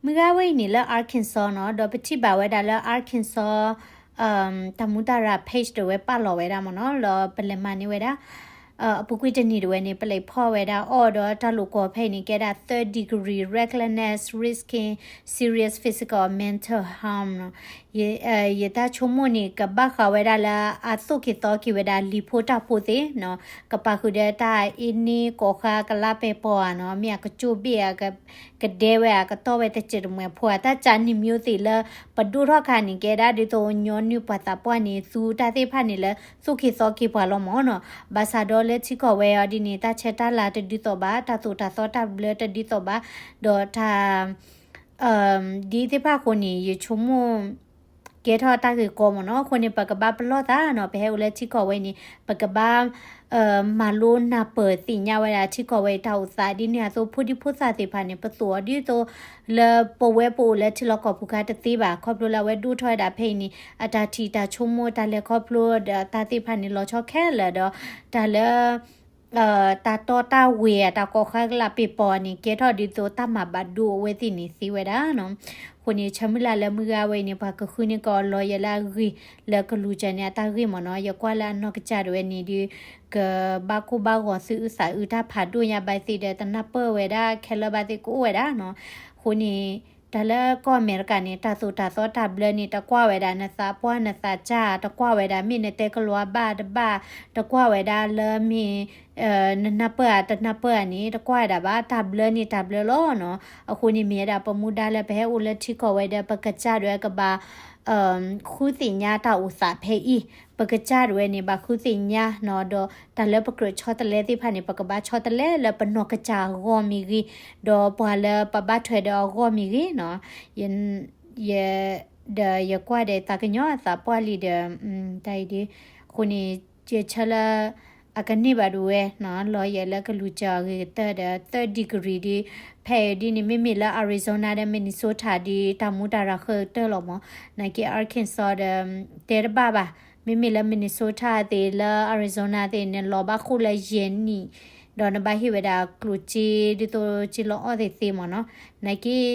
မုၢ်ဂၤဝဲအံၤန့ၣ်လၢ Arkansas နီၤ, ဒီးပထံၣ်ဘၣ်ဝဲဒၣ်လၢ Arkansas တၢ်မူတၢ်ရၤ page တဝဲပာ်လီၤဝဲဒၣ်မ့ၢ်နီၤ, လၢပလဲၤမၤန့ၢ်ဝဲဒၣ် အပူၤကွံာ်တနံၤတဝဲန့ၣ် ပလဲၤဖီၣ်ဝဲဒၣ်အီၤဒီးတၢ်လိာ်ကွီဖဲအံၤန့ၣ် ကဲဒၣ် third degree recklessness risking serious physical or mental harm နီၤ. ယ ယတၢ်ဆိကမိၣ်န့ၣ် ကဘၣ်ဃးဝဲဒၣ်လၢအသိၣ်က့ၤသီက့ၤဝဲဒၣ်လံာ်ဖိတၢ်ဖိသ့ၣ်နီၤ, ကပာ်ဃုာ်ဒီးတၢ်အ့န့ကီၢ်ဃါကလါပဲၤပီၤဧါနီၤ, မ့ၢ်အကကၠိဘ့ၣ်ဧါ, ကဒဲဝဲဧါ, ကတီၢ်ဝဲတစဲးတမှဲၤဖိဧါ, တၢ်ကးနံၣ်မံၤသ့ၣ်လၢပဒိၣ်ထီၣ်ခါန့ၣ် ကဲဒၣ်ဒ်သိးညီနုၢ်ပှၤသးပှၢ်န့ၣ် သူတၢ်သ့ၣ်တဖၣ်န့ၣ်လၢသိၣ်က့ၤသီက့ၤပှၤလီၤမ့ၢ်နီၤ. ဘၣ်ဆၣ်ဒီးလၢထံကီၢ်ဝဲအီၤဒ်န့ၣ် တၢ်ဆဲးတၢ်လၤတဒ်သိးဘၣ်, တၢ်သိၣ်တၢ်သီတၢ်ဘျၢတဒ်သိးဘၣ်, ဒီးတၢ် ဒ်သ့ၣ်တဖၣ်အဃိန့ၣ် ယဆိကမိၣ် ကဲထီၣ်တၢ်ဂ့ၢ်ကီမ့ၢ်နီၤ. အဃိန့ၣ် ပကဘၣ်ပလီၢ်သးနီၤ, ပဟဲအိၣ်လၢထံကီၢ်ဝဲန့ၣ် ပကဘၣ် မၤလိနၢ်ပၢၢ်သ့ၣ်ညါဝဲဒၣ်ထံကီၢ်ဝဲအံၤတၢ်အိၣ်သး ဒ်န့ၣ်အသိးဖိဒံဖိသၣ်သ့ၣ်တဖၣ်န့ၣ် ပသိၣ်အီၤဒ်သိးလၢပဝဲပအိၣ်လၢထံလီၢ်ကီၢ်ပူၤခါတသ့ဘၣ်, ခီဖျိလၢအဝဲဒိၣ်ထီၣ်ဝဲဒၣ်ဖဲအံၤန့ၣ် အတၢ်ထံၣ်တၢ်ဆိကမိၣ်တၢ်လဲၤခီဖျိဒီးတၢ်သ့ၣ်တဖၣ်န့ၣ် လီၤဆီခဲလၢာ်ဒီး တၢ်လၢ တၢ်တီတၢ်ဝ့ၤ တၢ်ကီၢ်ဃါကလးပဲၤပီၤန့ၣ် ကဲထီၣ်ဒ်သိးတၢ်မၤဘၣ်ဒိအဝဲသ့ၣ်န့ၣ်သ့ဝဲဒၣ်နီၤ. အဃိန့ၣ် ဆၢမုၢ်လၢ်လၢမုၢ်ဂၤဝဲအံၤန့ၣ် ပှၤကဃုန့ၢ်ကီးအီၤလီၤယဲလၢအဂ့ၢ် လၢကလူၤစၢၤန့ၣ်အတၢ်ဂ့ၢ်မ့ၢ်နီၤ. ယကွၢ်လၢအနီၢ်ကစၢ်ဒၣ်ဝဲန့ၣ်ဒီး ကဘၣ်ကိၢ်ဘၣ်ဂီၤသုးအုးသးအုးတၢ်ဖးဒိၣ်ညါဘၣ်သ့ၣ်ဒီး တနၢ်ပၢၢ်ဝဲဒၣ်ခဲလၢာ်ဘၣ်သ့ၣ်ကအိၣ်ဝဲဒၣ်နီၤ. အဃိန့ၣ် တၢ်လၢကီၢ်အမဲရကၤန့ၣ် တၢ်သိၣ်တၢ်သီတၢ်ဘျၢန့ၣ် တကွၢ်ဝဲဒၣ်နသးပှၢ်နသးစၢ် တကွၢ်ဝဲဒၣ် မ့ၢ်နတဲကလီၤဘၣ်တဘၣ် တကွၢ်ဝဲဒၣ်လၢမ့ၢ် နနၢ်ပၢၢ်ဧါတနၢ်ပၢၢ်ဧါန့ၣ် တကွၢ်ဝဲဒၣ်ဘၣ် တၢ်ဘျၢန့ၣ်တၢ်ဘျၢလီၤနီၤ. အဃိန့ၣ်မ့ၢ်ဝဲဒၣ်ပမူဒါလၢပဟဲအိၣ်လၢထံကီၢ်ဝဲဒီး ပကစၢ်ဒၣ်ဝဲကဘၣ် ဃုသ့ၣ်ညါတၢ်အိၣ်သးဖဲအံၤ, ပကစၢ်ဒၣ်ဝဲန့ၣ် ဘၣ်ဃုသ့ၣ်ညါနီၤ, ဒီးတၢ်လၢပကြၢးဆီတလဲသ့ၣ်တဖၣ်န့ၣ် ပကဘၣ်ဆီတလဲလၢပနီၢ်ကစၢ်အဂီၢ်မ့ၢ်ဂ့ၤ, ဒီးပှၤလၢပဘၣ်ထွဲဒီးအဂီၢ်မ့ၢ်ဂ့ၤနီၤ. ယ ဒီးယကွၢ်ဒီးသးကညီၤအသးပှၢ်လံဒီး တၢ်အံၤဒ် အဃိန့ၣ် ယဆၢလၢ အကန့ၢ်ဘၣ်ဒၣ်ဝဲနီၤ လီၤယဲလၢကလူၤစၢၤအဂ့ၤကတၢၢ်ဒီး third degree ဒ် ဖဲအံၤဒ်န့ၣ် မ့မ့ၢ်လၢ Arizona ဒီး Minnesota ဒ်တၢ်မူတၢ်ရၤဃၢကတၢၢ်လီၤမး, နာ်က့ Arkansas ဒီး တဲတဘၣ်ဘၣ်, မ့မ့ၢ်လၢ Minnesota သ့ၣ် လၢ Arizona သ့ၣ် နလီၤဘၣ်ဃိၣ်လၢယဲၢ်နံၣ်, ဒီးနဘၣ်ဟ့ၣ်ဝဲဒၣ်ကျိၣ်စ့ ဒ်သိးစ့လီၤအီၣ်သ့ၣ်သ့မးနီၤ, နာ်က့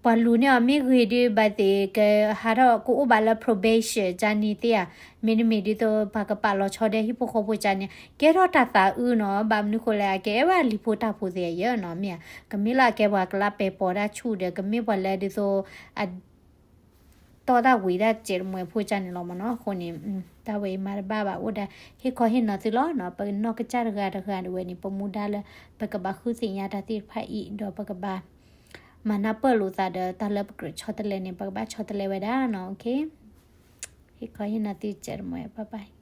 ပှၤလူၤန့ၢ်အီၤမ့ၢ်ဂ့ၤဒုး ဘၣ်သ့ၣ်ကဟးထီၣ်ကအိၣ်ဘၣ်လၢ probation ကန့ၣ်သ့ဧါ, မ့တမ့ၢ်ဒ်သိးပှၤကပာ်လီၤဆီဒီးဟံၣ်ဖိဃီဖိကန့ၣ် ကဲထီၣ်တၢ်သးအုးနီၤ, ဘၣ်မနုၤဃိလဲၣ် အကဲဝဲလံာ်ဖိတၢ်ဖိသ့ၣ်အယၢနီၤ, မ့ၢ်ဧါ, ကမ့ၢ်လၢအကဲပှၤကလါပဲာ်ပီၤတၢ်ဆူၣ်ဒီး ကမ့ၢ်ပှၤလၢဒ်သိး အ တီၢ်တၢ်ဝံၤတၢ်စဲးတမှဲၤဖိကန့ၣ်လီၤမးနီၤ, အဃိန့ၣ် တၢ်ဝဲအံၤမၤတဘၣ်ဘၣ် အိၣ်ဒၣ်ဟ့ၣ်ခီဟ့ၣ်နီၤသုလီၤနီၤ, ပနီၢ်ကစၢ်တဂၤတဂၤဒၣ်ဝဲန့ၣ် ပမူဒါလၢ ပကဘၣ်ဃုသ့ၣ်ညါတၢ်သ့ၣ်တဖၣ်အံၤ ဒီးပကဘၣ် မၤနၢ်ပၢၢ်လိာ်သးဒီး တၢ်လၢပကြၢးဆီတလဲန့ၣ် ပကဘၣ်ဆီတလဲဝဲဒၣ်နီၤ, ဟ့ၣ်ခီဟ့ၣ်နီၤသုစဲးတမှဲၤ bye bye.